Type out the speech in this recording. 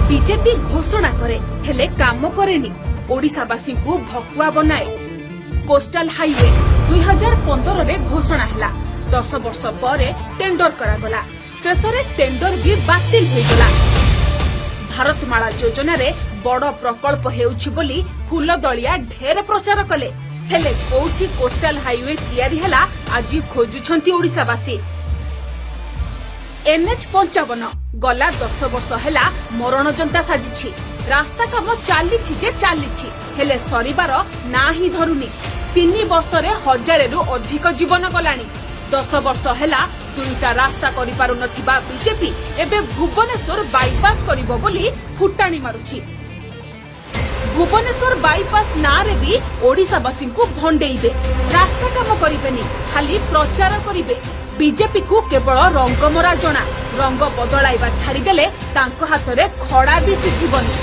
BJP ଘୋଷଣା କରେ, ହେଲେ କାମ କରେନି। ଓଡ଼ିଶାବାସୀଙ୍କୁ ଭକୁଆ ବନାଏ। କୋଷ୍ଟାଲ ହାଇୱେ 2015ରେ ଘୋଷଣା ହେଲା। 10 ବର୍ଷ ପରେ ଟେଣ୍ଡର କରାଗଲା। ଶେଷରେ ଟେଣ୍ଡର ବି ବାତିଲ ହୋଇଗଲା। ଭାରତମାଳା ଯୋଜନାରେ ବଡ ପ୍ରକଳ୍ପ ହେଉଛି ବୋଲି ଫୁଲଦଳିଆ ଢେର ପ୍ରଚାର କଲେ। ହେଲେ କୋଉଠି କୋଷ୍ଟାଲ ହାଇୱେ ତିଆରି ହେଲା, ଆଜି ଖୋଜୁଛନ୍ତି ଓଡ଼ିଶାବାସୀ। ଏନ୍ଏଚ୍ 55 ଗଲା 10 ବର୍ଷ ହେଲା ମରଣଯନ୍ତା ସାଜିଛି। ରାସ୍ତା କାମ ଚାଲିଛି ଯେ ଚାଲିଛି, ହେଲେ ସରିବାର ନାଁ ହିଁ ଧରୁନି। 3 ବର୍ଷରେ ହଜାରେରୁ ଅଧିକ ଜୀବନ ଗଲାଣି। 10 ବର୍ଷ ହେଲା ଦୁଇଟା ରାସ୍ତା କରିପାରୁନଥିବା ବିଜେପି ଏବେ ଭୁବନେଶ୍ୱର ବାଇପାସ୍ କରିବ ବୋଲି ଫୁଟାଣି ମାରୁଛି। ଭୁବନେଶ୍ୱର ବାଇପାସ୍ ନାଁରେ ବି ଓଡ଼ିଶାବାସୀଙ୍କୁ ଭଣ୍ଡେଇବେ। ରାସ୍ତା କାମ କରିବେନି, ଖାଲି ପ୍ରଚାର କରିବେ। ବିଜେପିକୁ କେବଳ ରଙ୍ଗମରା ଜଣା। ରଙ୍ଗ ବଦଳାଇବା ଛାଡ଼ିଦେଲେ ତାଙ୍କ ହାତରେ ଖଡ଼ା ବି ସିଝିବନି।